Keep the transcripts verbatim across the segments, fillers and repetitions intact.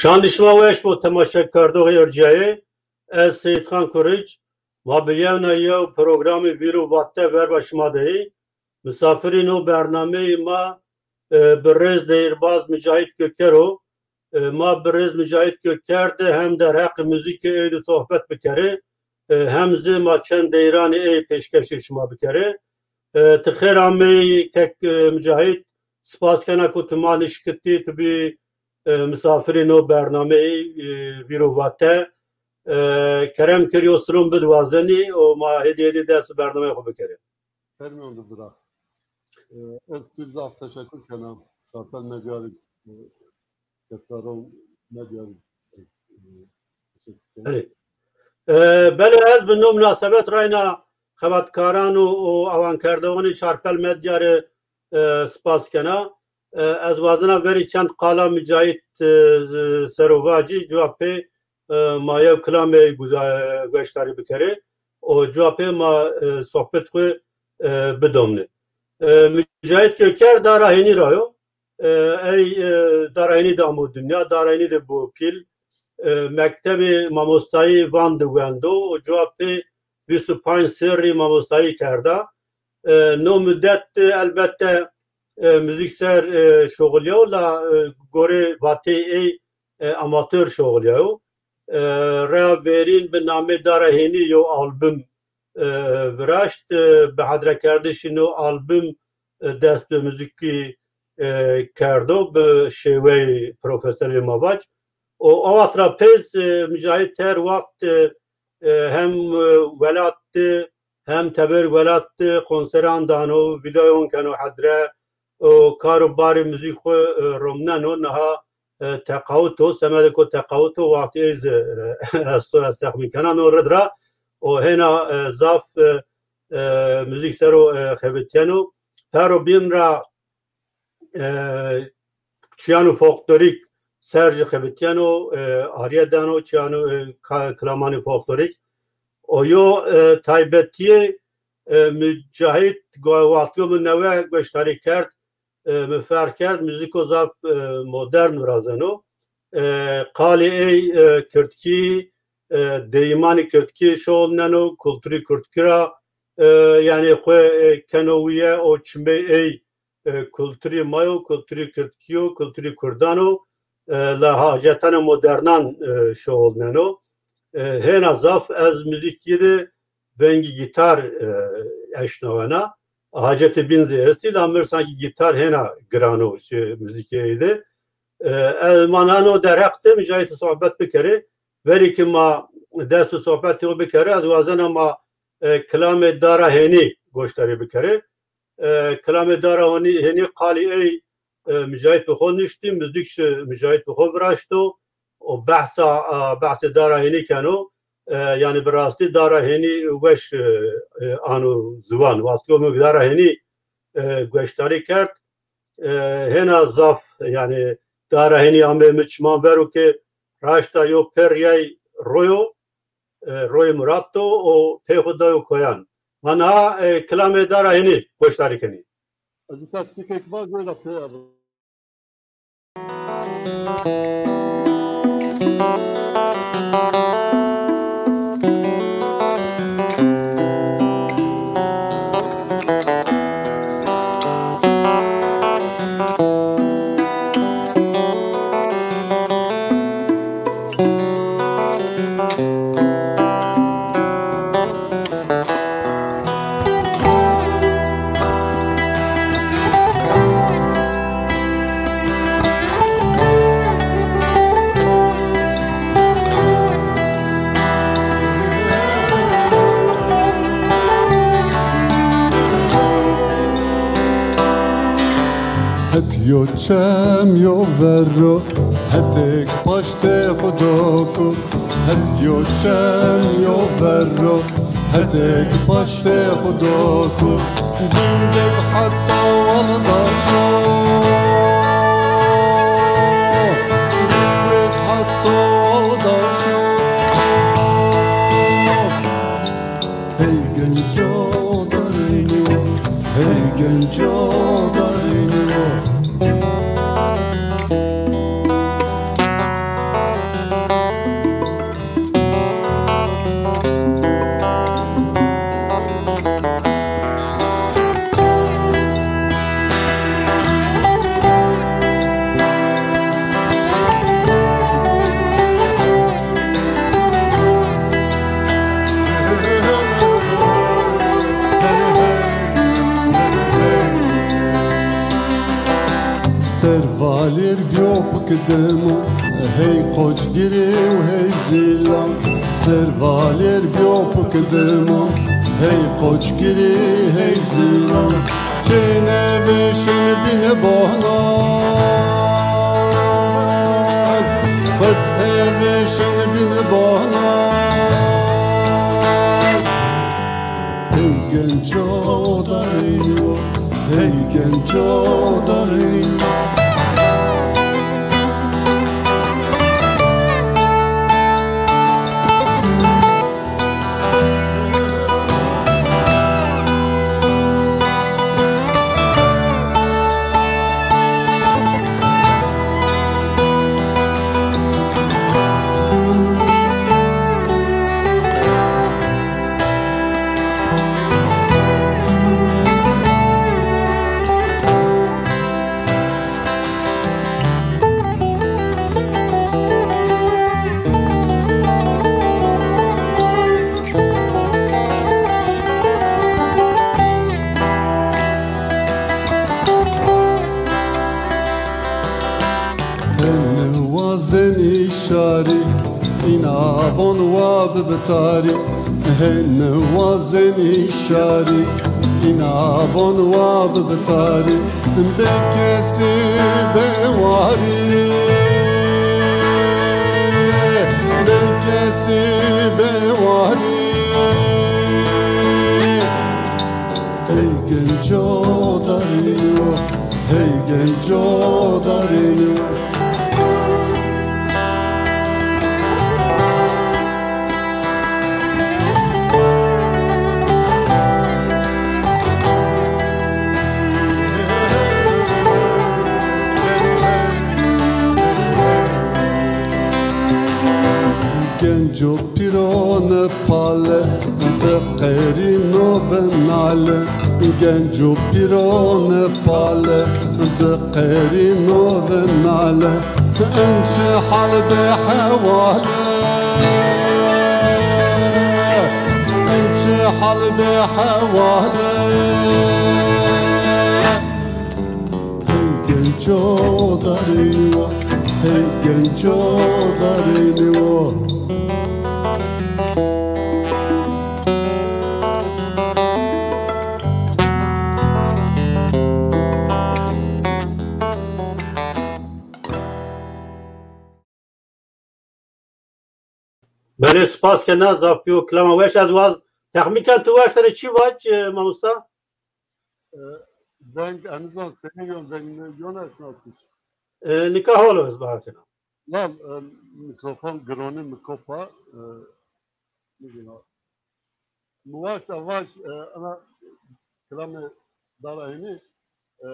Çand şima weş bo temaşekerdoxê erciyayê. Ez Seyîdxan Kuric. Ma bi yewna yew programê Vîr û Vate verba şima de yê. Misafirî no bernameyê ma, e, birêz deyîrbaz Micahît Göker o. E, ma birêz Micahît Göker de hem derheqê muzîkê ey de sohbet bikerê, e, hem zî ma çend deyranê ey pêşkeşê şima bikerê. E, ti xêr ameyî kek, e, Micahît. Spas kena ku tu ma nişkitî, tu bî, e, misafirê no bernameyî, e, Vîr û Vate. E, kerem kir yo silom bid wazenî û ma hêdî hêdî dest bi bernameyê xo bikerê. Fermî wende bira. E, ez tu zaf teşekur kena. Şartel Medya rê, e, Tesaron Medya rê, e, teşekur kena. Erê. E, belê ez bi no munasebet rayna xebatkaran û, û awankerdoxanê Çarpel Medya rê, e, spas kena. E, ez wazena verî çend qala Micahît, e, z-, ser o vacî, cuwa pê, e, ma yew kilamê guda-, gueşdarî bikerê û cuwa pê ma, e, sohbet xwu, e, bidomnê. E, Micahît Göker Dara Hênî ra yo. E, ey, e, Dara Hênî de amo dinya, Dara Hênî de bo pîl. E, mektebê mamostayî Van de wendo û cuwa pê vîst û panc serrî mamostayî kerda. E, no mudet de elbette, e, muzîk ser, e, şoxilyayo la, e, gorê vateyê ey, e, amatör şoxilyayo. E, reya verîn bi namê Dara Hênî yo album, e, viraşt. E, bi hedrekerdişî no album, e, dest bi muzîkî, e, kerdo bi şêweyê profesyonelî ma vac. Û o wext ra pês, e, Micahît her wext, e, e, hem, e, welat de hem teber welat de konseran dano, vîdeon keno hedre û kar û barê muzîk xwu, e, romneno. Niha, e, teqawut o, semedêko teqawut o, wextî ey zî, e, esto, ez texmîn kena no rid ra. Û hêna, e, zaf, e, e, muzîk ser o, e, xebitîyeno. Pero bîn ra, e, çîyanû folklorîk ser jî xebitîyeno, e, arîye dano çîyanû, e, ka-, kilamanê folklorîk. O yo, e, taybetîyê, e, Micahît go-, wextîyo mi newe gueşdarî kerd, e, mi ferq kerd, muzîko zaf, e, modern virazeno. E, qalê ey, e, kirdkî, e, deyîmanê kirdkî şoxilneno, kulturê kirdkî ra, e, yanî xwu, e, keno wîye û çimey ey, e, kulturê ma yo, kulturê kirdkî yo, kulturê kurdan o, e, la hacetanê modernan, e, şoxilneno. E, hêna zaf ez muzîkî de vengî gîtar, e, eşnawena. Hacetê bîn zî estî, la mi r sankî gîtar hêna giran o şi muzîkê ey de. E, ez ma nano derheq de Micahîtî sohbet bikerê. Verî ki ma dest bi sohbetê xo bikerê, ez wazena ma, e, kilamê Dara Hênî goşdarî bikerê. E, kilamê Dara Hênî, Hênî qalî ey, e, Micahît bi xo nuştî, muzîk şi Micahît bi xo viraşto. O behsa, e, behsê Dara Hênî keno. E, yanî bi rastî Dara Hênî weş, e, e, ano ziwan. Wextî mi Dara Hênî, e, gueşdarî kerd, e, hêna zaf, yanî Dara Hênî ame mi çiman ver o ke raşta yo pê rîyay royo, e, royê Murat do û pê xo dayo koyan. Ma niha, e, kilamê Dara Hênî goşdarî kenî. Ez îta çîkek va, wêra pê ava. Het yo çem yo verro, hetek paştê xo doko. Het yo çem yo verro, hetek paştê xo doko. Dindek heta waldaşo. Dindek heta waldaşo. Hey genco darê nî wo, hey genco darê nî wo. Dimo, hey qoçgirî û hey zîlan, servalêr bîyo pik dimo, hey qoçgirî, hey zîlan, kêne vêşin bîn bohnan, xut hê vêşin bîn bohnan. Hey genco darîno, hey genco darîno. Hên wazenî şarî, îna von wa bibitarî. Hên wazenî şarî, îna von wa bibitarî. Bê kesî bê warî, bê kesî bê warî. Hey genco darîno, hey genco darîno. Genco pîrone pale, biqerîno binale. Genco pîrone pale, biqerîno binale. Ençe hal bê hewale, ençe hal bê hewale. Hey genco darîno, hey genco darîno. Belê, spas kena, zaf bîyo kilama weş. Ez waz texmîn ken tu weş tenê çî vac, e, mamosta? E, veng, ez nizan senî yon, veng yon eşnasiş. E, nika hol o, ez bawer kena. Lal, e, mîkrofon gironî mi kopa, e, nizîna. Mi waşta vaş, e, ena kilamê dara hînî, e,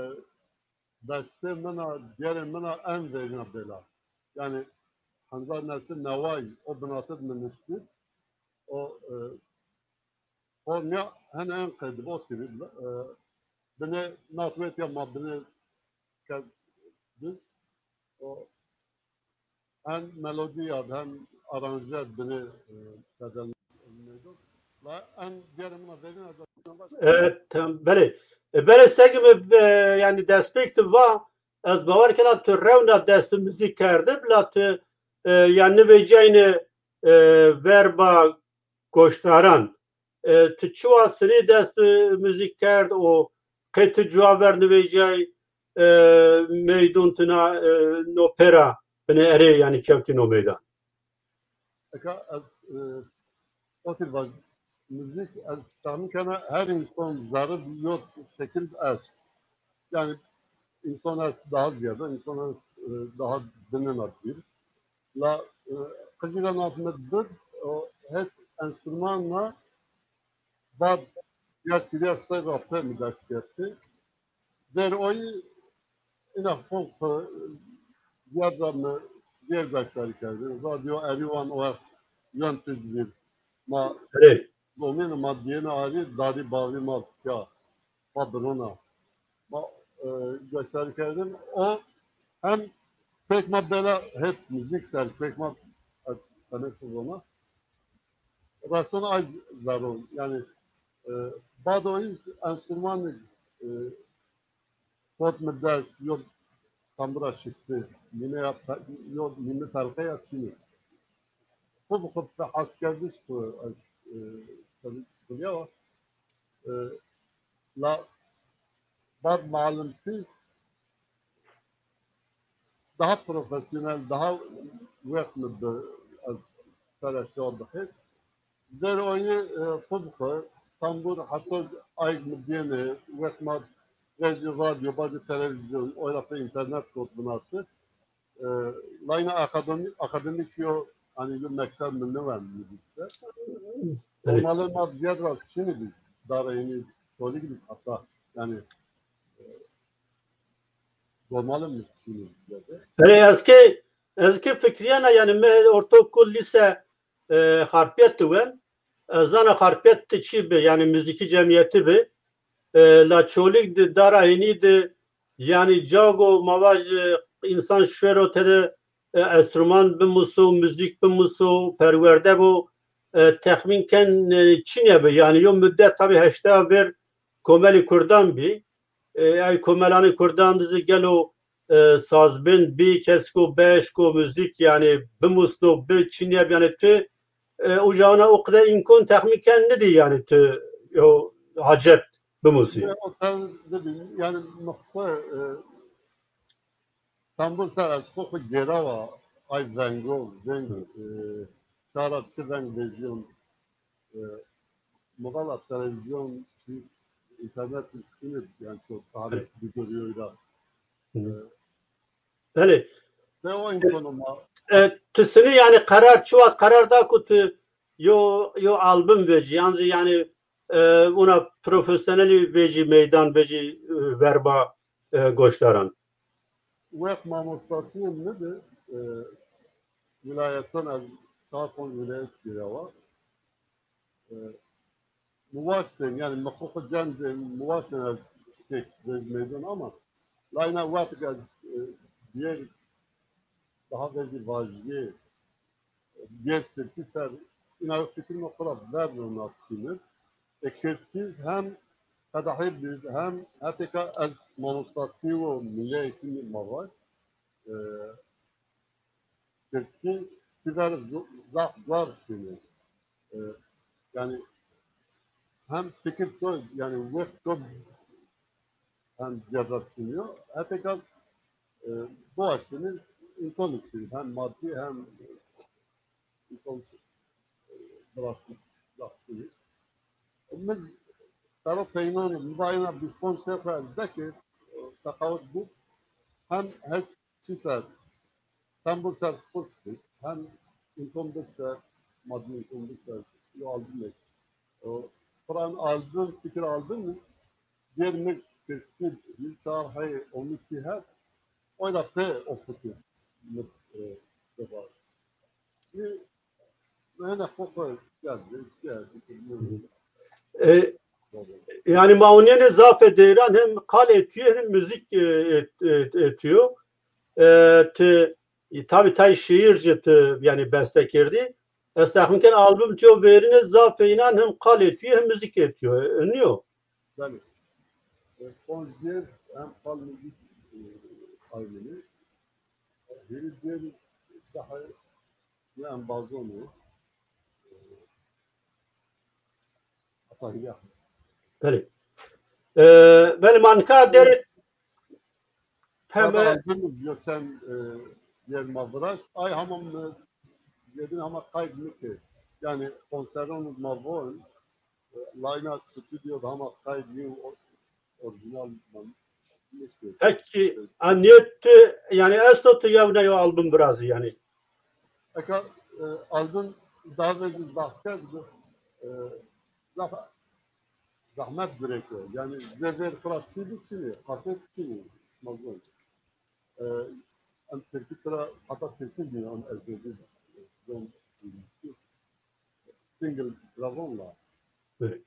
destê min a, diyarê min a en veyna bela. Yanî henzar nesî neway o binatid mi niştî. O, e, o nîya hene en qedib o tîrî, e, binê natwetiya ma binê ke biz, o hem melodî ya hem aranje binê, e, bedel meydon. La en diyarê min a verin. Evet, tam, belê. E, belê, segi mi, e, yanî destpêk tu va, ez bawer kena tu rewna dest bi muzîk kerde, bila tu, e, yanî nivêcayne, e, verba goşdaran. E, tu çiwa sinî dest bi muzîk kerd û qey tu cuwa ver nivêcay, e, meydon tuna, e, no pera binê erê, yanî kewtî no meydan? Eka ez, e, o tîr vaj, muzîk ez tahmin kena her însan zerre yo şekil est. Yanî însan est daha ziyade, însan est, e, daha binena bir. La, e, qijî ra nat mi bib, o, het enstrümanla bad ya sîrya sey ra fe mi dest kertî. Ver oyî ina xo, xo, ya da mi diğer beşdarî kerdin. Radyo Erivan o wext yon tizvîr. Ma Erê. Domîn ma diyêne arî, darî bavî ma ya. Pa birona. Ma, e, gueşdarî kerdin. O hem pêk ma bela het muzîk ser, pêk ma, ez, ez zona. Reston ay zerron. Yanî, e, bado iz enstrümanî, e, kot mi dest, yo Tambura şikti. Nîme ya, yo nîme felqe ya çînî. Xwu bi xwu bi heskerdiş xwu, e, tabii sıkılıyor. E, la bad malim pis daha profesyonel, daha wext mi bi ez sere şo bixêr. Ver oyê, e, xwu bi xwu, tambur heta ayg mi diyene, wext ma vecî radyo, bacî televîzyon, oyra pe înternet kot binatî. E, layna akademî-, akademîk yo, hani yo mekseb mi nêwen muzîk ser. Belê. Normalde ma ziyad ra çinî biz, dara yeni Çolîg biz hatta, yani, e, normalde mi çinî ziyade. Belê, ez ki, ez ki fikrîyena, yani mi ortaokul, lîse, e, Xarpêt de wen. Ez zana Xarpêt de çî bi, yani muzîkî cemîyetî bi. E, la Çolîg de, dara hînî de, yani cago ma vaj, e, însan şuero tede, e, enstrûman bimuso, muzîk bimuso, perwerde bo, e, texmîn ken, e, çinê bi. Yani yo muddet tabii heşta ver komelî kurdan bî. E, ey komelanê kurdan de zî gelo, e, sazbend bî, kesko beşko muzîk yani bimusno, bi çinê bi, yani tu, e, uca ona o qede îmkon texmîn ken nidî yani tu yo hacet bimusî. Ya, o sen dedin, yani mi xwu, e, tambur ser ez xwu xwu gêrawa ay vengo, veng, e, şara çi veng vejîyon, e, mi vala televîzyon, çi, înternet çinî, yani çok daha Evet. Bir görüyor da. Hı. E, Belê. Te o imkano ma. E, tu sinî yani qerar, çi wext qerar da ku tu yo, yo album vecî, yan zî yani, e, una profesyonelî vecî meydan, vecî, e, verba, e, goşdaran? Wext mamostatîyê mi de, e, wîlayetan ez çar ponc wîlayet gêrawa. E, mi waştên, yani mi xwu xwu cem de mi waştên ez tek vej meydan ama layna wext ez, e, diğer daha vecî vajîyê, e, diğer tirkî ser ina yo fikir mi xwu ra verno na çînir. E, tirkî hem qedahê biz hem hetêka ez mamostatî û milli eğitimî ma vaj. E, Tirkî ti ver zo-, zaf zor şînî. E, yani hem fikir çok, yani wext çok hem cezap şînîyo. Hetêka, e, bu aştini imkan için hem maddi hem imkan için, e, bırakmış, yaptı. Biz sero peymanî, mi va ina vîst ponc serre ez dekir, e, teqawit bu. Hem hiç Çi ser, tembur ser xurt bi, hem imkan bik ser, maddi imkan bik ser, yo album ek. O, pran album, fikir album mi, diğer mi kırk bir, çar hay, on iki her, oyda pe okutu, mi, e, defa. Mi, mi hene koku geldi, geldi, geldi. E, yani ma onyenê zafê deyran hem qal etüyo hem müzik, e, et-, et-, etüyo. E, ti, e, tabi tay şiir ci ti yani beste kerdî. Ez texmin ken album tiyo verîne zafê înan hem qal etüyo hem müzik etüyo. E, niyo? Belê. E, Konjer hem qal müzik, e, albümü. Hiri diğer daha ne embazonu. Belê. E, belê, ma nika derê heme album yo sen, e, yer ma viraşt. Ay hama mi, yedin hama kayd mi ki. Yani konseron ma von, e, layna stüdyo hama kayd mi, o-, Orîjînal ma nêşkî. Peki, a niyet tu, yani esto tu yewna yo album virazî yani? Eka, e, album daha vecî bahs kerd, e, zaf-, zahmet gerek o. Yani zever pratîk çinî, kaset çinî, mazlum. E, em tirkî tira, hatta tirkî bî, em ezberdî, zon, single gravon la. Evet.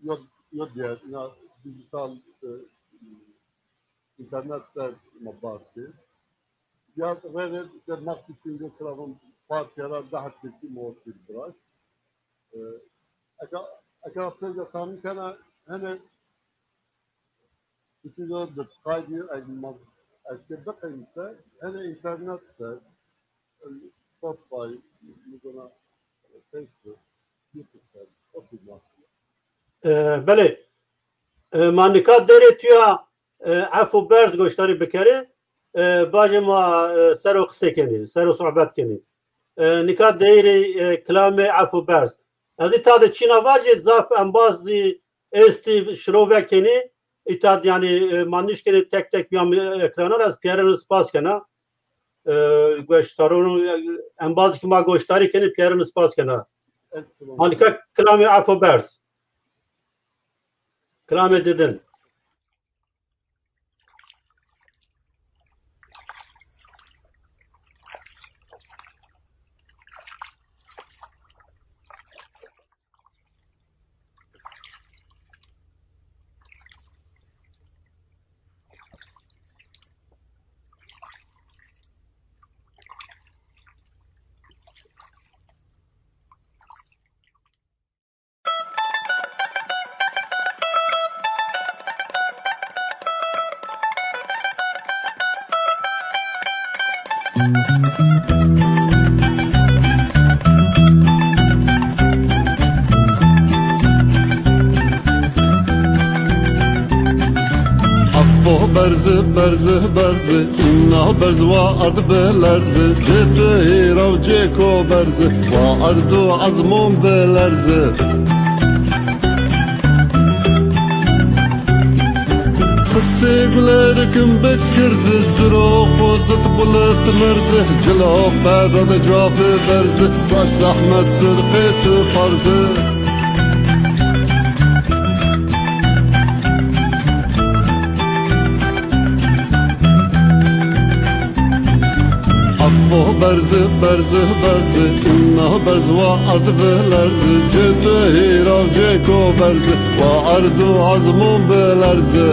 Yo, yo diğer, ya dijital, e, internet ser ma bar ki. Ya rê rê işte maxsî single gravon parçeler daha tepki muhabbet bırak. E, eka, eka pênca tanî kena hene bütün yol bir kaydı, ay, ma-, Ez ke biqeyî ser, henê înternet ser, Spotify, nizona, Facebook, YouTube ser, o filma. E, belê. E, ma nika derê tu ya, e, Efo Berz goşdarî bikerê. E, bacê ma, e, ser o qisê kenê, ser o sohbet kenê. E, nika deyrê, e, kilamê Efo Berz. Ez îta de çîna vacê, zaf embaz zî estî şirove kenê. Îta de yanî, e, ma nişkenê tek tek biyam, e, ekranan, ez pîyerin spas kena. E, goşdaron, e, embaz ki ma goşdarî kenê pîyerin spas kena. Ma nika kilamê Efo Berz. Kilamê didin. Afo berzi, berzi, berzi, îna berz wa ard bilerzi, cê tu hîra û cêko berzi, wa ard û ezmon bilerzi. Qisê gulerik bikirzi, suro xozit bulit mirzi, cilo perad cuabi berzi, baş zahmet sirqê tu farzi. Afo berzi, berzi, berzi, îna berz wa ard bilerzi, cê tu hîra û cêko berzi, wa ard û ezmon bilerzi.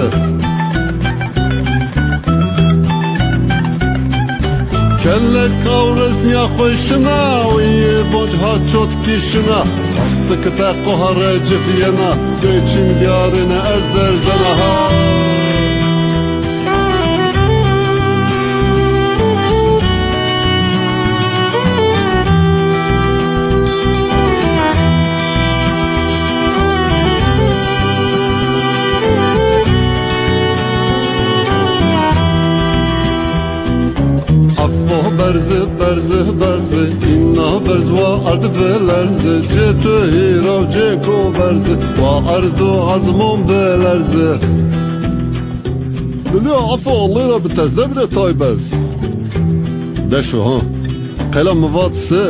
Kelek kawres ya xweşina, û yê bonc ha çot kîşina. Hestik te qoha recif yena, bêçin diyarine ez derzena ha. Afo berzi, berzi, berzi, îna berz wa ard bilerzi, cê tu hîra û cêko berzi, wa ard û ezmon bilerzi. Bilyo Afo, Allay ra bi te zî bide tay berz. Deşo ha. Qela mi vat se.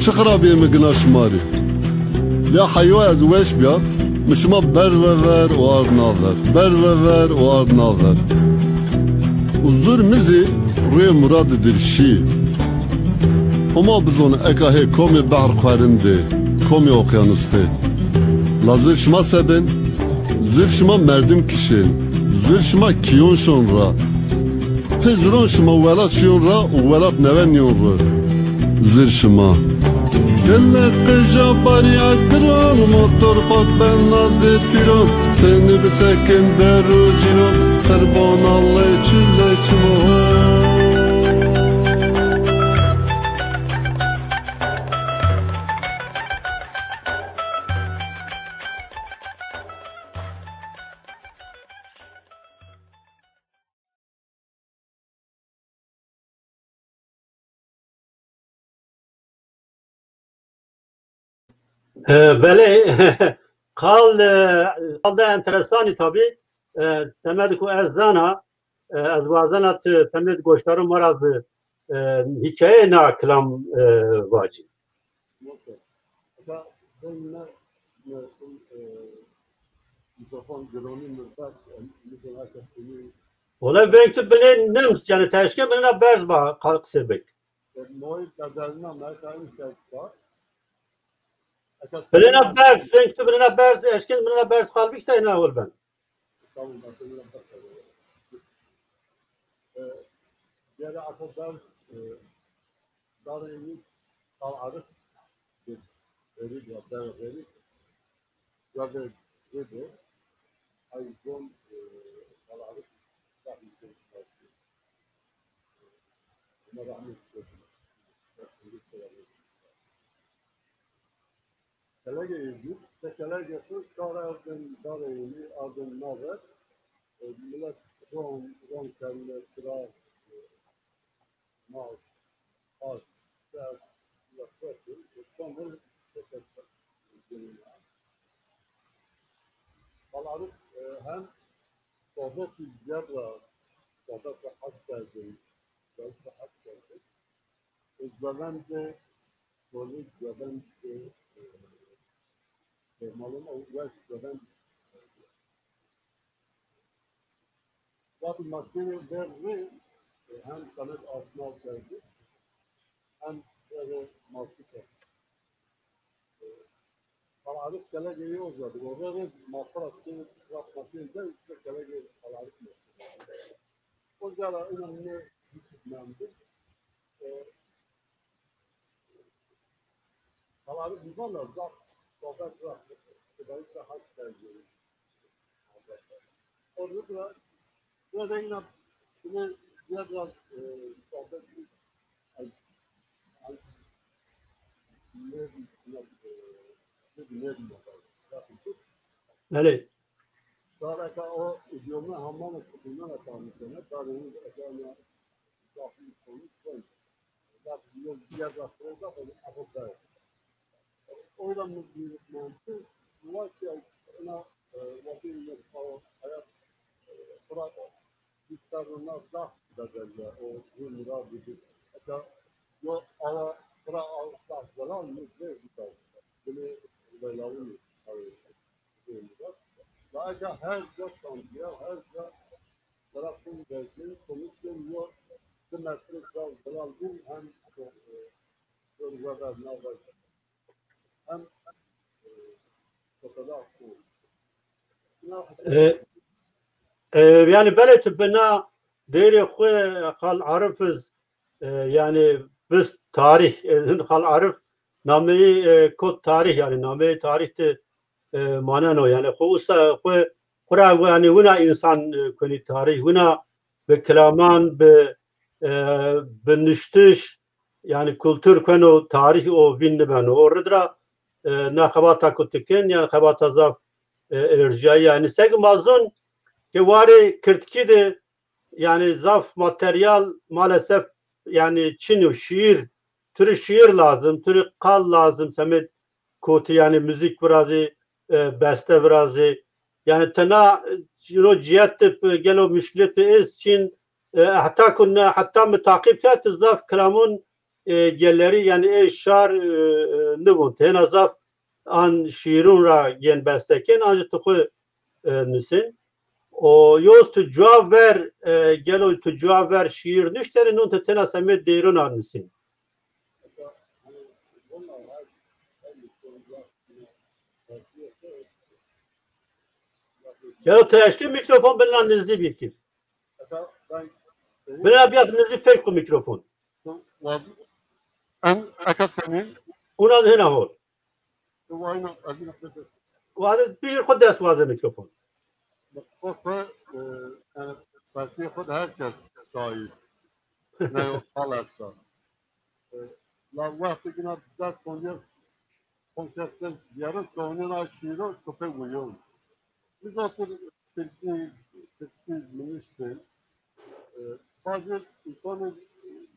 Çi xirabîyê mi gina şima rê. Ya heyo ez weş bîya, mi şima berz vever û ard naver, berz vever û ard naver. Û zur mi zî rê murad dir şî. Homa bizon eka hê komê behr xwerindê, komê okyanustê. La zur şima se bên? Zur şima merdim kişên, zur şima kîyon şon ra. Pê zuron şima welat şiyon ra û welat newe nîyon ri. Zur şima. Gele qeja barîya giron, motor pat ben nazê tîron, tenî bi sekin der û cîron, xirbona lê çi lê çimo. E, belê, qal, e, qal de enteresanî tabî. E, semed ku ez zana, e, ez wazena ti semed goşdarû ma ra zî, e, hîkayeyê na kilam, e, vacî. Eka, ben ne, ne, e, mikrofon gironî mi ver, e, mikrofon herkes dinliyor. Ola veng tu binê nims, yanî teşke binêna berz ba qal qisê bik. E, moy gazelina merkayın şekla. Binêna berz, veng tu binêna berz, eşkên binêna berz qal bik se na hol ben. Tamam, ben sana bakarım. E, yere akıl berz, e, darayı qal arif, bir verî ya, der verî. Ya da, ya da, ay zon, e, qal arif, ya da, Kelege Êzîd, se kelege xo şar erdên darê Hêlî, ardên naver, e, milet ron, ron kerdêne, çira, e, nas, aşm, ser, lexwet, e, Îstanbul, Xal Arif, e, hem sohbetî zîyad ra, sohbet ra hes kerdên, zaf ra hes kerdên. Û zewendê, tolê zewendê, e, e, malum o weş zewend. Vatî ma şîrê ver rê, e, hem semed asma kerdî, hem verê ma şî kerd. E, Xal Arif kelege yo ca di. O verê ma xo ra şîrê, vat ma şîrê de, îşte kelege Xal Arif mi. O ca ra ina ne bitirmendi. E, Xal Arif mi vana zaf sohbet ra, kibarî ra hes kerdî. O rî ra, rî ra yine, yine zîyad ra, e, sohbet, ay, ay, ne, ne, e, ne, ne, ne, Belê. Dar eka o îdîyome hamano kutînan eka mi kena, dar henîz eka na zafî konuş ben. Zaf yo diğer lafları da ben aka dair. O yüzden mi bir mantığı, bu var ki, ina, e, vakit yok, o hayat, e, bırak, biz sarılmaz da, da derler, o gün var gibi. Hatta yo ala, bırak, al, da, zelal mı, ne güzel. Bunu, böyle, onu, Laika her ca şantiya, her ca tarafın verdiği sonuçta yo di metre ca zelal bin hem, e, bölgede navraja hem, e, tepede akıyor. E, e, yanî belê tu bina deyrê xwu Xal Arif iz, e, yanî vist tarîh, e, hin Xal Arif nameyî, e, kot tarîh, yanî nameyê tarîh de, e, maneno. Yanî xwu usa, xwu, xwu ra, yanî wina însan, e, kunî tarîh, wina bi kilaman, bi, e, bi nuştiş, yanî kultur kueno tarîh o vîn nibeno. O rid ra, e, na xebata ku tu ken, yanî xebata zaf, e, erjîyayî. Yanî seg ma zon ke warê kirdkî de, yanî zaf materyal maalesef, yanî çin o, şîîr, tu rê şîîr lazim, tu rê qal lazim, semed kotî, yanî muzîk virazî, e, beste virazî. Yanî tena, e, ro cîyet de, e, gelo muşkîlet de ez çin, e, heta ku ne, heta mi taqîb kerd, tu zaf kilamon, e, gelerî, yanî ê şar, e, e, nivûn. Tena zaf an şîîrûn ra yên beste kên, ancî tu xwu, e, nusên. O yoz tu cuwa ver, e, gelo tu cuwa ver şîîr nuşterî, non tu tena semê deyrûn a nusên. Gelo tu eşkî mîkrofon bina nizdî bîkir. Bina bîya nizdî fek xwu mîkrofon. En eka senî? Una hina hol. Wayna, ez ina pete. Wade bir xo dest waze mikrofon. Xo, xo, e, yani, felsefê xo de herkes şair. Ne yok, hal esta. E, la wextê gina dest koncer, koncerten diyarın çoğunun ay şiiro köpek uyuyor. Biz otur Tirkî, Tirkî miniştin. E, bazı insanın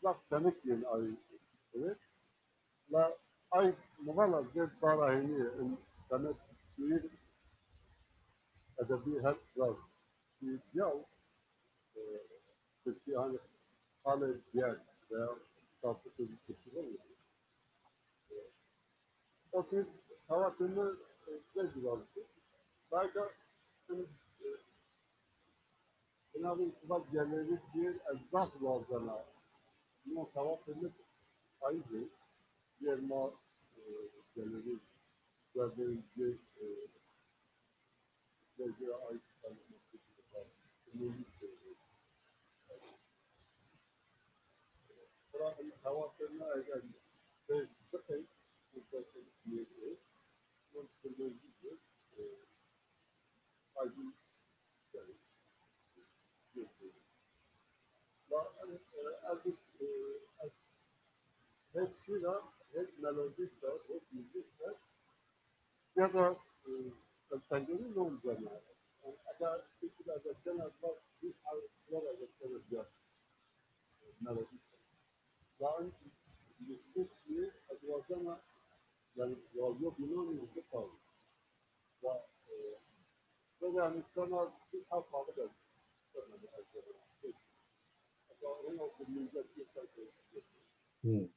laf senik yin ay. Evet. La ay muğala zê dara hênî, in, demek şiir edebî her zaf şiir ya, e, Tirkî hani hale diğer veya tatlı sözü Tirkî var mı? E, o tür hava tümü, e, ne güzel. Belki, e, Binavê kitab gelerî dîyêr ez zaf wazena. No tawafê mi ayî de dîyêr ma, e, gelerî, gelerî dîyêr, e, gelerî ayî tawafê mi eger beş biqey, e, aydın, yani, e, e, ez, e, Şîîra hêt melodîk de, hêt muzîk de, ya da, e, el tengorî non cena. Yanî, ega kişî de ega cena, bir harfler ega cena, ya melodîk de. Yanî, yüksek bir, ez wazena, yanî, radyo binanî yüksek kaldı. Hı.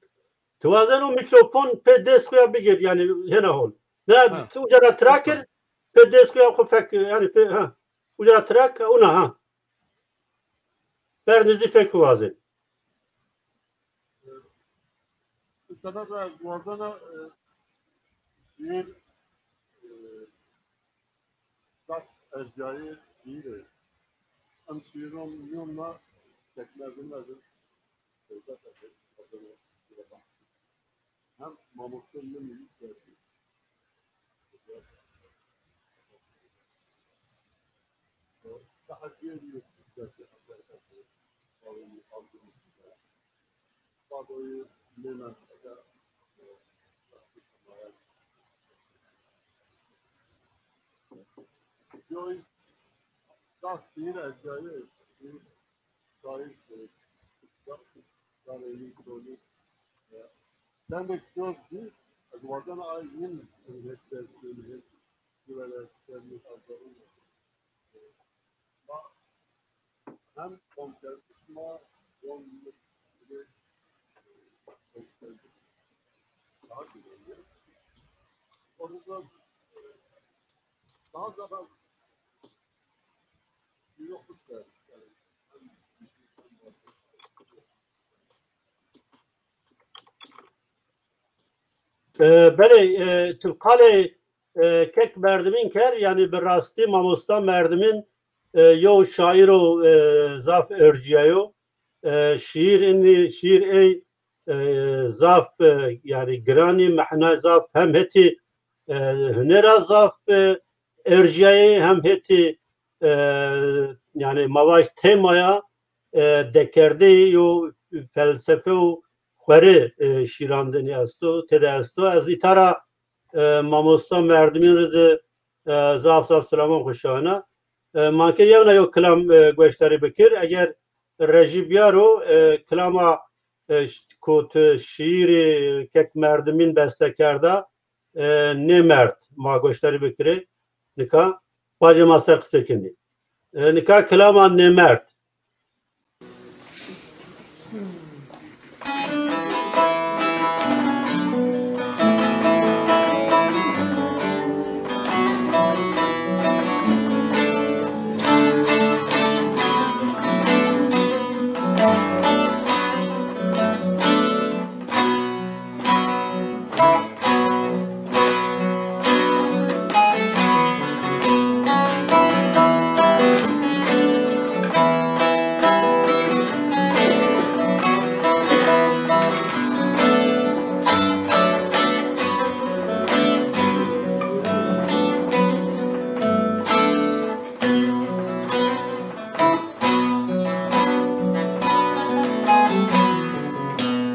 Tu wazen o mîkrofon pê dest xo ya bigir, yanî hêna hol. Ne, ha, tu uca ra tira kir, pê dest xo ya xo fek, yanî fe-, ha. Uca ra tira ke, ona, ha. Ber nizdî fek xo wazen. Bi sebeba ez wazena, e, şîîr, e, Zaf ercayê şîîr ê. Em şîîron mîyon ma tekmerdin ez, hem mamoste min î serdî. Daha diğer yok. Tendek şor ki, ez wazena ay yin, yin hep dersini, hep şiveler, hep şiveler, hem konservişma, hem daha güzel. Orada daha da bir yokluk vermiş. Yani, E, belê, e, tu qalê, e, kek Merdimîn ker, yanî bi rastî mamosta Merdimîn, e, yew şaîr o, e, zaf ercîyayo. E, şîîr înî, şîîr ey, e, zaf, e, yanî giranî, mehna zaf hem hetî, e, hunera zaf, e, ercîyayê hem hetî, e, yanî ma vaj temaya, e, dekerdeyê yo felsefe û xwerê, e, şîran de nî esto, tede esto. Ez îta ra, e, mamosta Merdimîn rê zî, e, zaf zaf selaman xo şana. E, ma ke yewna yo kilam, e, goşdarî bikir, eger rejî biyaro, e, kilama, e, ş-, ku tu şîîrî kek Merdimîn beste kerda, e, nêmerd ma goşdarî bikirê. Nika bacê ma ser qisey kenê. E, nika kilama nêmerd.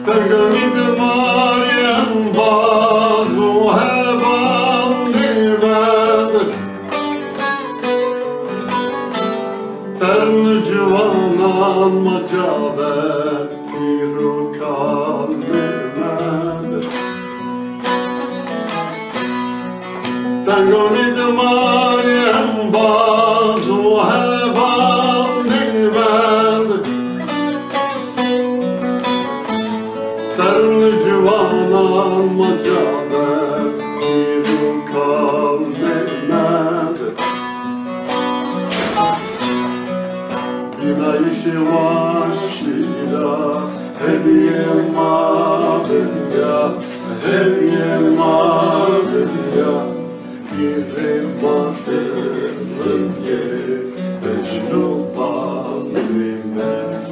Pegewî di marî embaz û heval nêmend. Tern ciwanan ma ca de pîr û kal nêmend. Tengonî dimanî embaz û heval nêmend. Tern ciwanan ma ca de pîr û kal nêmend. Bînayîşê waştî ra hevîyê ma biya, hevîyê ma biya. Pîrê ma ti rindê pejn û bal nêmend.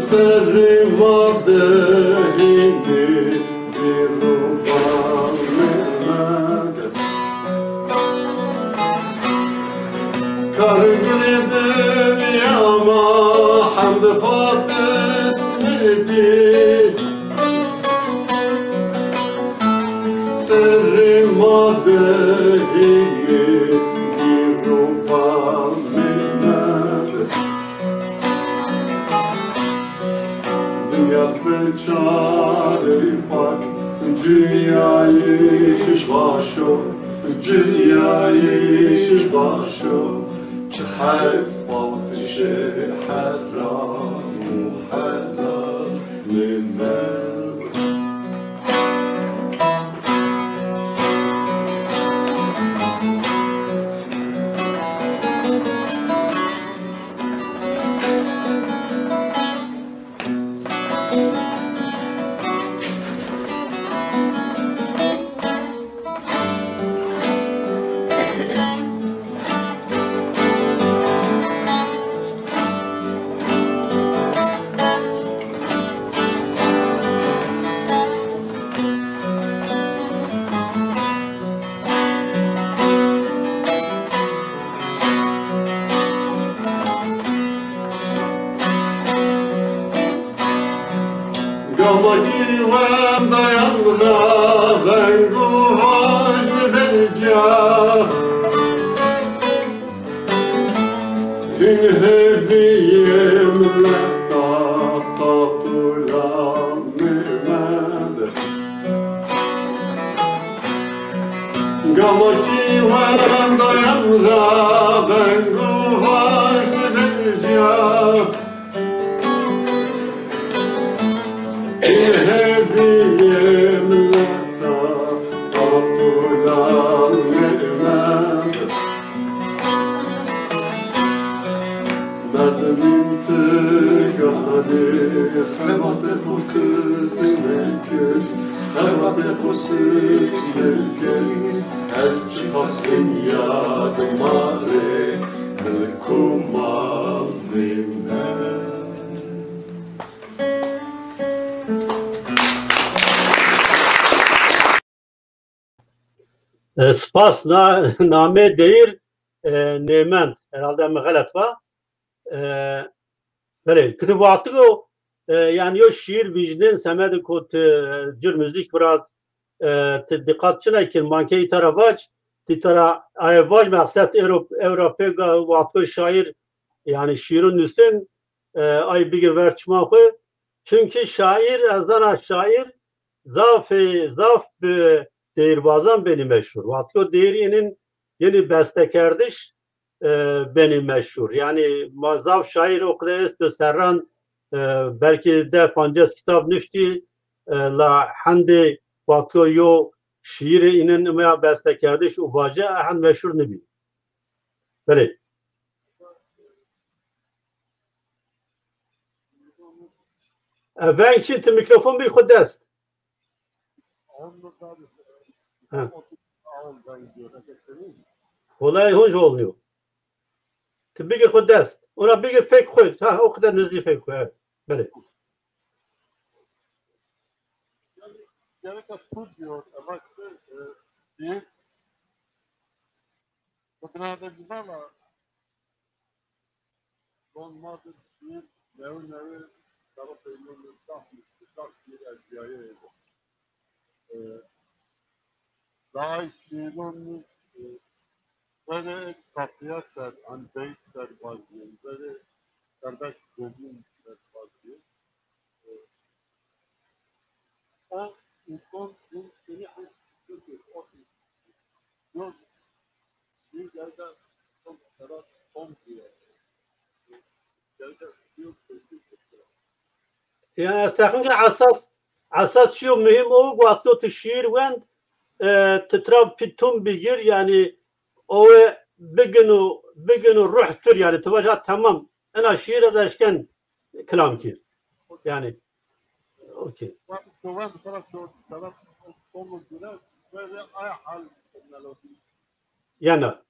Serrê ma de hînî bî ruba Mehmed. Kargirê dinya ma hemd Fatis bî. Serrê ma de hînî bî ruba Mehmed. Dinya bi çarê pak, cuyayîş baş o, cuyayîş baş o. Çi heyf, patişê heram û helal nêmerd. Gama kî wendayan ra veng û vaj mi vecîya. Hîn hêvîyê mileta tatula Mehmed. Gama kî wendayan ra veng û vaj mi vecîya. Hêvîyê mileta tatula Mehmed. Merdimîn ti ganî xebatê xo sist mekir, xebatê xo sist mekir. Her çiqas dinya di ma rê milk û mal nîne. E, spas. Na, namê deyîr, e, Nêmend. Herhalde mi xelet va. E, belê, kitib wextiko, e, yanî yo şîîr vîjnên semedê ko ti, e, cir muzîk viraz, e, ti dîqat çina kir, manke îta ra vac, ti îta ra aye vac, meqsed ewro, ewro pê ga wextiko şaîr, yanî şîîro nusên, e, ay bigir ver çima xwu. Çunkî şaîr, ez zana şaîr zafê, zaf bi deyîrbazan benî meşhur. Wextiko deyîrî inin yenî bestekerdiş, e, benî meşhur. Yanî ma zaf şaîr o qide esto serran, e, belkî deh pancas kitab nuştî, e, la hendê wextiko yo şîîrê inin imeya bestekerdiş û vace ehend meşhur nibî. Belê. E, veng çin, ti mîkrofon bî xwu dest. Ha. Olay honc olunîyo. Ti bigir xwu dest. Ona bigir fek xwu. Ha, o qide nizdî fek xwu. Evet. Belê. Gereka tu diyor, ama işte, e, bir Xwedina de zî vana, zon ma de şîîr newe newe sero peynî zaf, zaf şîîr erzîyayeyê bo. E, daha şîîron mi, e, verê kafiye ser, an beyt ser vazîyên, verê serdeş domîn ser vazîyên. E, o însan in senî his, o, yo Yanî ez texmîn ke esas, esas çîyo muhîm o, wexto tu şîîr wend, e, tu tira pî tun bigir, yanî o bigino, bigino ruh tur, yanî tu vaja tamam, ena şîîr ez eşken kilam kir. Yanî, okey. Yana.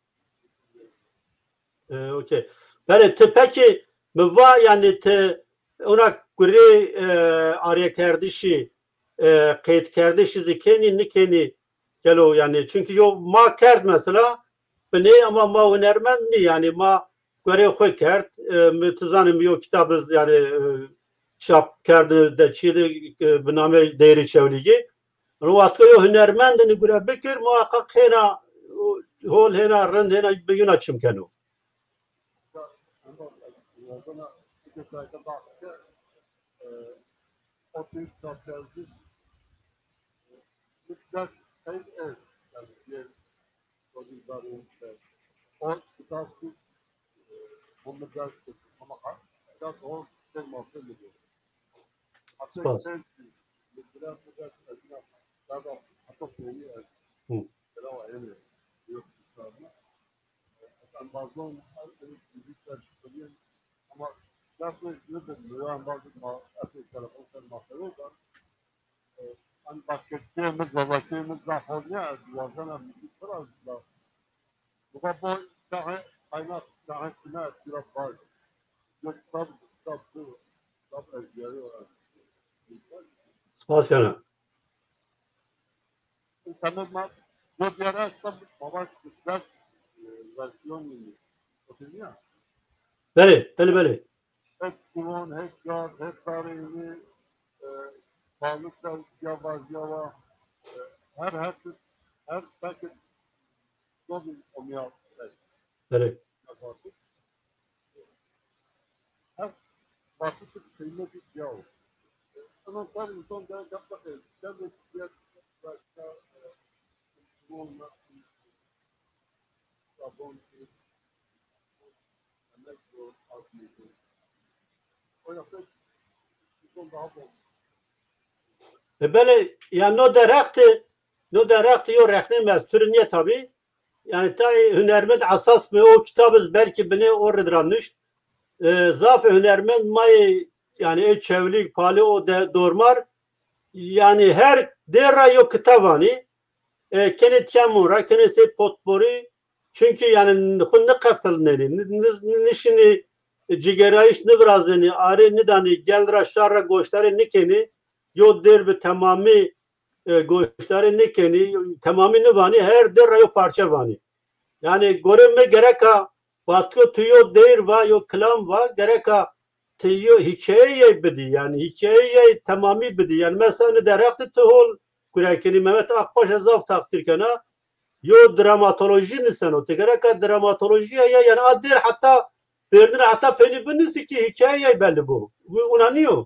E, okey. Belê, ti pekî mi va, yanî ti ona gurê, e, arêkerdişî, e, qeydkerdişî zî kenî, nikenî gelo, yanî, çunkî yo ma kerd mesela, binê ama ma hunermend nî, yanî ma gorê xwu kerd. E, mi, ti zanî, mi yo kitab iz, yanî, e, çap kerdine de çî de, e, bi namê Deyrê Çewlîgî. Ro wexto yo hunermend nî gure bikir, muhaqqaq hêna hol, hêna rind, hêna bi yuna çim keno. Spas. Hı. Embazon her biri fizîk de şikilîyen. Ama dest mi nidin, mi embaz ma, epey telefon ser ma xeyo da. E, en başketçiye mi, zazakçiye mi zaf hoz nîya, ez wazena fizîk pir az da. Bu da bu şahı kaynak, şahı sine, biraz var. Yok, tab, tab, tab, ez geliyor. Spas kena. Înternet ma, yo diyara esta baba, dest, e, versiyon mi? Oturmuyor. Belê, belê, belê. Hep Şivan, hep Gar, hep Dareyni, e, Bağlıser, Yavaş Yavaş, e, her, her, her, her, Belê. Her vakit kıymetli yahu. Ama sen insan ben yapmak, sen de diğer başka, e, olma, sabun, emek, o yapmak, insan daha bol. E, belê, ya no derheqtî, no derheqtî yo rexnê mi ez, firî nîye tabî. Yanî tayê hunermend esas bi o kitab iz belkî binê o rid ra nuşt. E, zafê hunermend ma yê, yanî ê Çewlîg, Palê, o de dormar, yanî her dêr ra yo kitab vanî. E, kenê tîya mûn ra, kenê sey potporî, çunkî yanî xwu niqefilnenî, ni-, ni-, nişinî cigerayîş nivirazenî, arê nidanî, gel ra şar ra goşdarê nikenî, yo dêr bi temamî, e, goşdarê nikenî, temamî nivanî, her dêr ra yo parçe vanî. Yanî gorê mi gereka vatiko tu yo deyr va, yo kilam va, gereka ti yo hîkayeyê bidî, yanî hîkayeyê temamî bidî. Yanî mesela ni derheq de ti hol gure kenî, Mehmet Akbaş ez zaf taqdîr kena, yo dramatolojî niseno. Ti gereka dramatolojîya ya, yanî a dêr heta pêrdine heta peynî binusî ki hîkayeyê belli bo. Wi-, wina nîyo.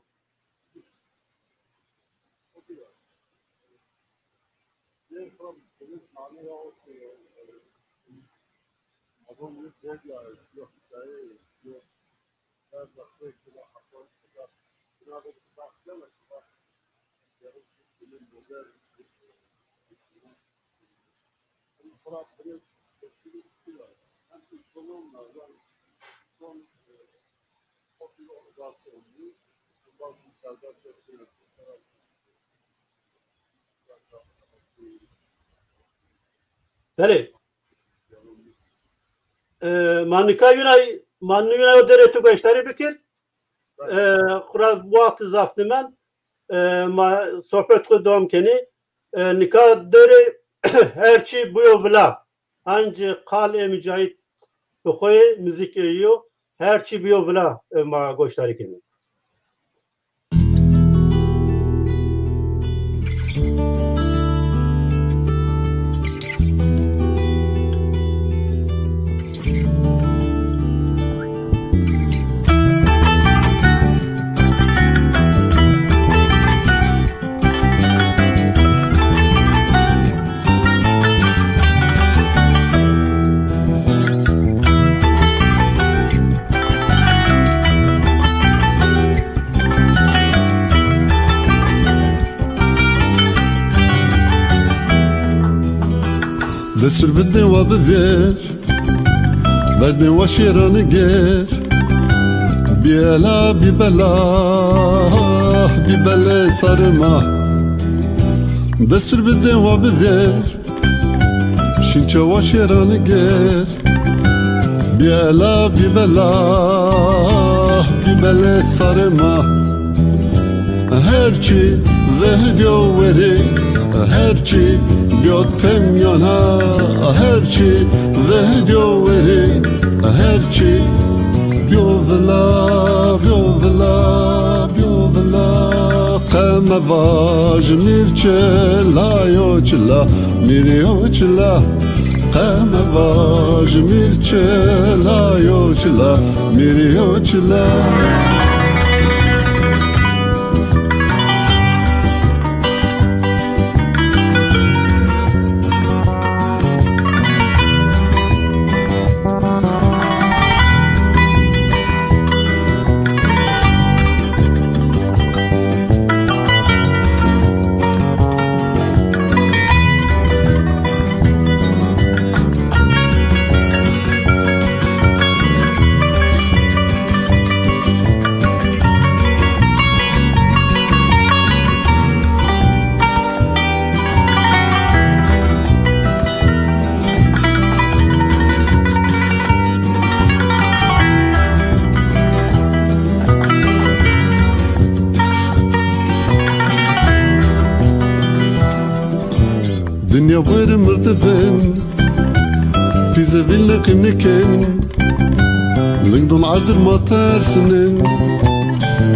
Belê. E, ma nika yuna, ma yuna yo dêrê tu goşdarî bikir. E, xura wext zaf nimen. E, ma sohbet xwu dewam kenî. E, nika dêrê Her çî biyo vila. Ancî qal ê Micahît bi xo yê, muzîk ê yo. Her çî biyo vila, e, ma goşdarî kenî. Destur bidê wa bivêr, verdê wa şêranê gêr. Bî ela, bî bela, bî belê sarê ma. Destur bidê wa bivêr, şîn çewa şêranê gêr. Bî ela, bî bela, bî belê sarê ma. Her çî verdîyo werî, her çî bîyo temyona, her çî verdîyo werî, her çî bîyo vila, bîyo vila, bîyo vila. Qe mevaj mîr çila yo çila, mîr yo çila. Qe mevaj mîr çila yo çila, mîr yo çila. Dinya weri mirdi bin, pîze vîl neqîm nikin. Ling don adir ma tersinin,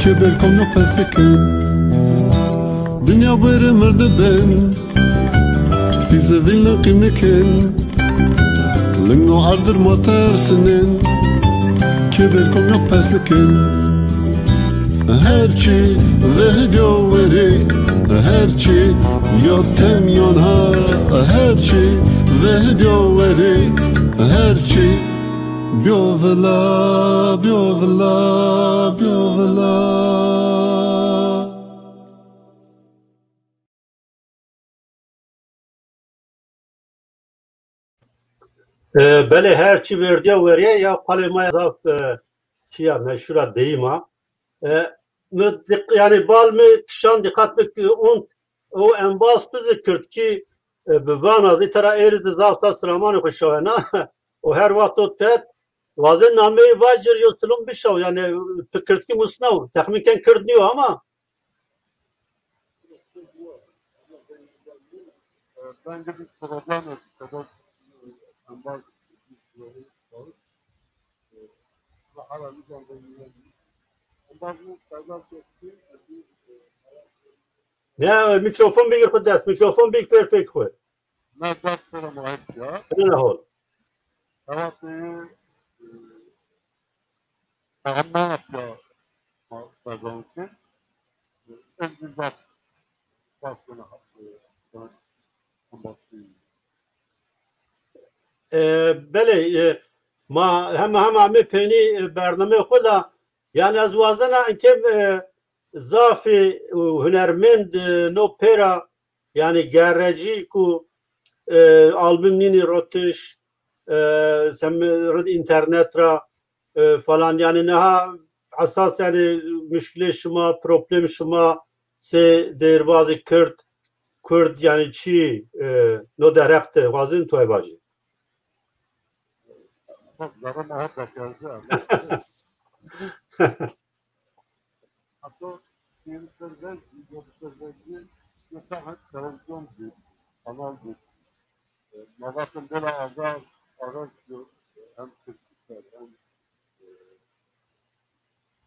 kê belkom no pesikin. Dinya weri mirdi bin, pîze vîl neqîm nikin. Ling no adir ma tersinin, kê belkom no pesikin. Her çî verdîyo werî, her çî yo temyon ha, her çî verdîyo werî, her çî bîyo vila, bîyo vila, bîyo vila. E, belê, her çî verdîya werîye ya qalê ma ya zaf, e, çîya meşhur a, deyîm a. E, mi diq-, yanî bal mi kişan dîqat mi ki ont o embaz tu zî kirdkî, e, bi vana zî tera êrî zî zaf sa siramanê xwu şawena. O her wext o tet wazê nameyê vacir yo silom bişaw, yanî tu kirdkî musnaw, texmîn ken kird nîyo ama. Ne, mikrofon bigir xwu dest, mikrofon bigir pêr fêk xwu. Ne dest sera muhît ya. Ne hol. Ewatê, e, Tamam, ya, ma-, kazandı. En güzel. E, belê, e, ma hema hema amê peynî, e, bernameyê xwu da, yanî ez wazena inkê, e, zafî, e, hunermend, e, no pêra, yanî gerrecî ku, e, album nînî rotiş, e, sem-, rid înternet ra, e, falan, yanî niha esas, yanî muşkilê şima, problem şima sey deyirbazî kird, kurd, yanî çi, e, no derheq de wazin tu vajî? Bak, zerre ma hep bekerdi. Hatta bir sözler, bir sözler, bir tane televizyon bir, kanal bir. E, ma vatên bela azar, azar, hem Türkler, hem, e,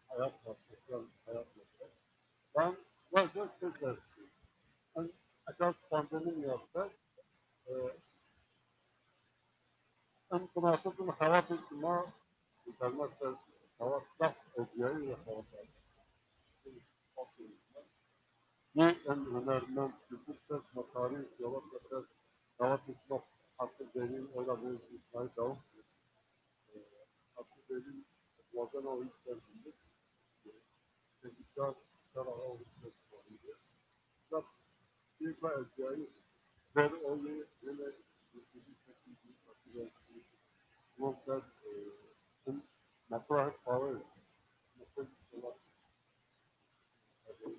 hayat var, sosyal hayat var. Ben, ben çok sözler. Ben esas pandemi yaptı. E, Em binasî bin xebatê şima, internet ser xebat zaf ewdîyayî ve xebat. Nê em hunermend, kultur ses, ma tarîx, xebat ser, xebatê şima, hafta derîn, oyla bu, İsmail Davut, hafta derîn, wazena o iş ser bindik. Tebrikler, Serra Ağustos.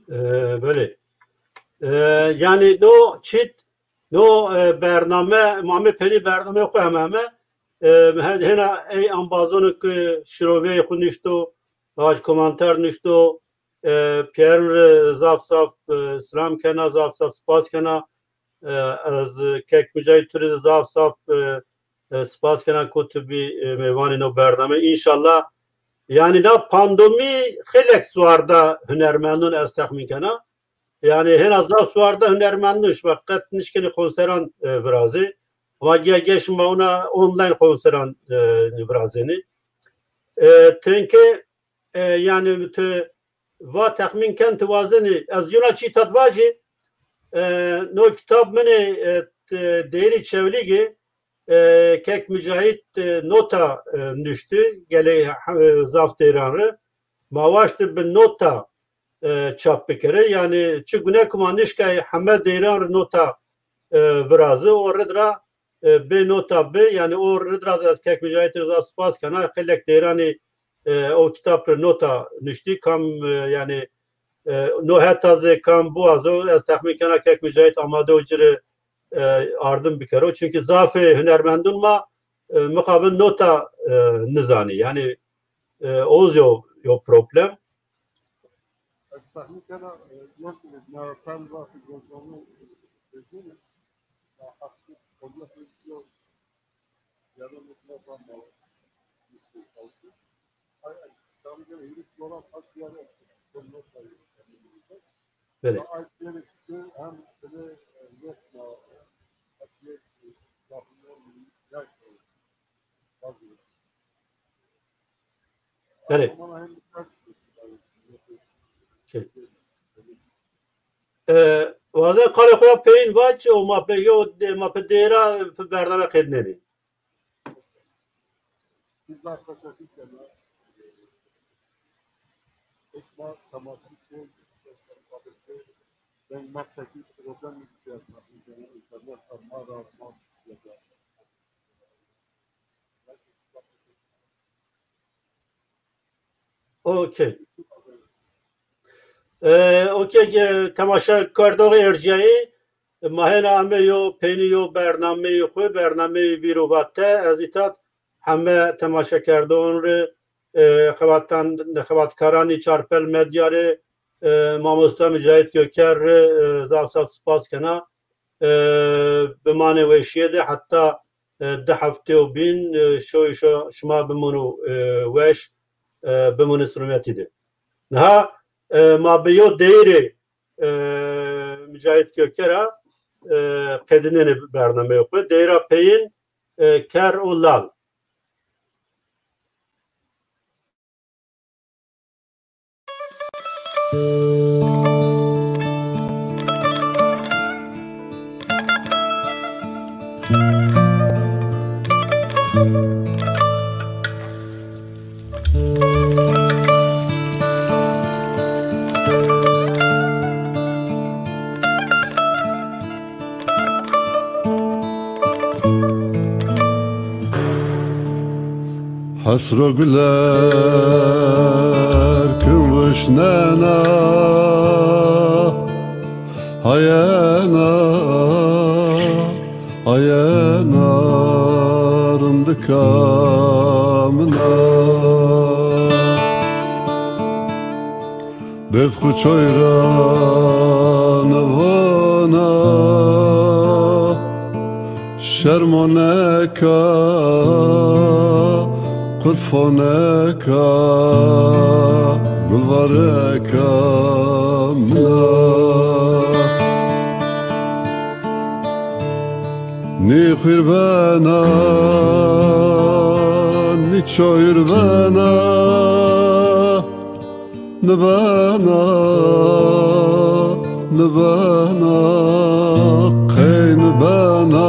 E, belê. E, yanî no çît, no, e, bername, ma amê peynî bernameyê xwu heme heme, e, he-, hêna ey embazonê ke şiroveyê xwu nuşto, vaj komanter nuşto, E, pîyerin rê zaf zaf, e, silam kena, zaf zaf spas kena. E, ez kek Micahîd tu rê zaf zaf, e, e, spas kena ku tu bî, e, mêvanê no bername. Înşallah, yanî na pandomî xeylek suarda hunermendon ez texmîn kena. Yanî hêna zaf suarda hunermendon şima qet nişkenê konseran, e, virazê. Ama ge ge şima ona online konseran, e, virazênê. E, tenke, e, yanî tu va texmîn ken tu wazenî. Ez yona çî tat vajî, e, no kitab min ê, e, t-, Deyrê Çewlîgî, e, kek Micahîd, e, nota, e, nuştî, gelê, e, zaf deyran rê. Ma waştî bi nota, e, çap bikere. Yanî çi gune ku ma nişkay heme deyran rê nota, e, virazi, o rid ra, e, bê nota bi, yanî o rid ra ez kek Micahîd rê zaf spas kena. Xeylek deyranî, e, o kitab rê nota nuştî, kam, e, yanî, e, no heta zê kam biwazo, ez texmîn kena kek Micahîd amade o ci rê, e, ardim bikero. Çunkî zafê hunermendun ma, e, mixabin nota, e, nizanî. Yanî, e, o zî yo, yo problem. Ez tahmin kena, e, yew na fen zafî gozdanî dezîne, na hakkı konuya benziyor. Yarın mutlaka mal. Belê. Belê. Şey. E, wazen qalê xo ya peyîn vac û ma pe yo de, ma pe dêra pe bername qednenê. Okey. E, okey, e, temaşekerdoxê erciyayî, ma hêna ame yo peynî yo bernameyê xwu, bernameyê Vîr û Vate. Ez îtat heme temaşekerdoxan rê, e, xebatkan-, xebatkaranî Çarpel Medya rê, e, mamosta Micahîd Göker rê, e, zaf zaf spas kena. E, bimanê weşîye de heta, e, di heftê û bîn, e, şoyê şo-, şima bimûno, e, weş, e, bimûne selametî de. Niha, e, ma bi yo deyîrê, e, Micahîd Göker a, e, qedînenê bernameyê xwu. Deyra peyîn, e, Ker û Lal. Hesro guler kim ruşnena, hayena, hayena rindika mina. Dêv xwu çoy ra nivana, şermo neka, qurfo neka, gulvareka mina. Nî xwîr bena, nî çoyir bena, nibena, nibena, qey nibena,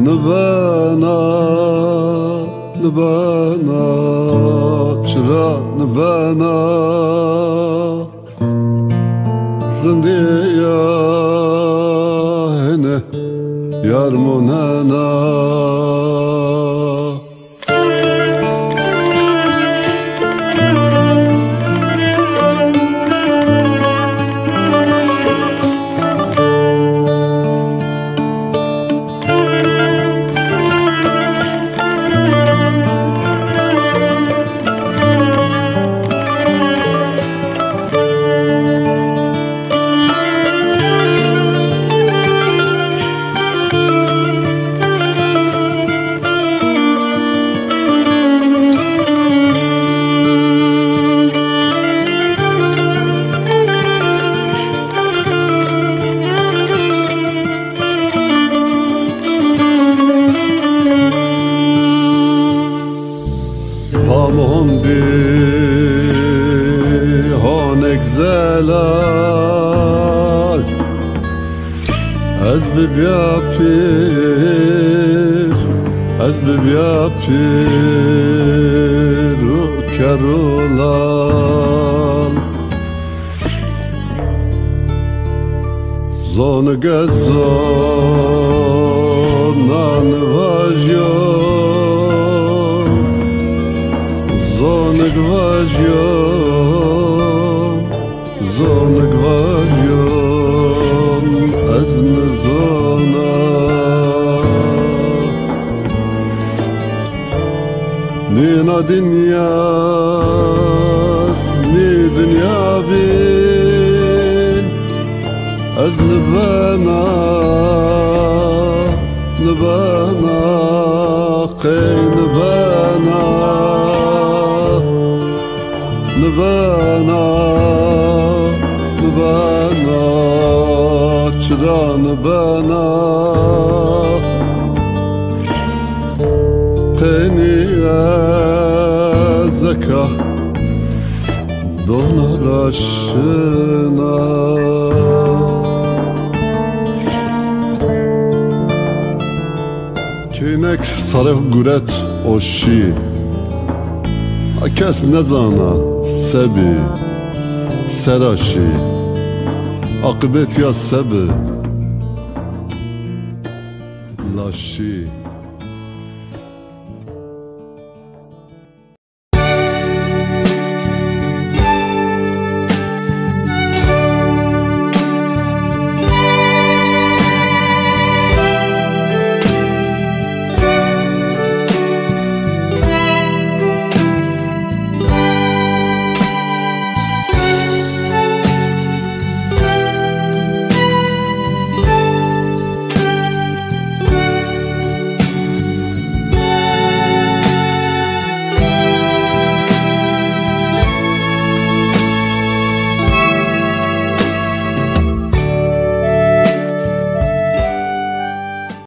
nibena, nibena, çira nibena. Rindîya hene yar monena. Mohon bî honik zelal, ez bibîya pîr, ez bibîya pîr û kerr û lal. Zonig ez zonan vajyon, zonig vajyon, zonig vajyon, ez nizona. Nîna dinya, nî dinya bî, ez nibena, nibena, qey nibena, nibena, nibena, çira nibena. Qenî ez eka dona ra şina. Keynek sarê xo guret û şî. Kes nezana se bî, sera şî. Aqibet ya se bi, la şî.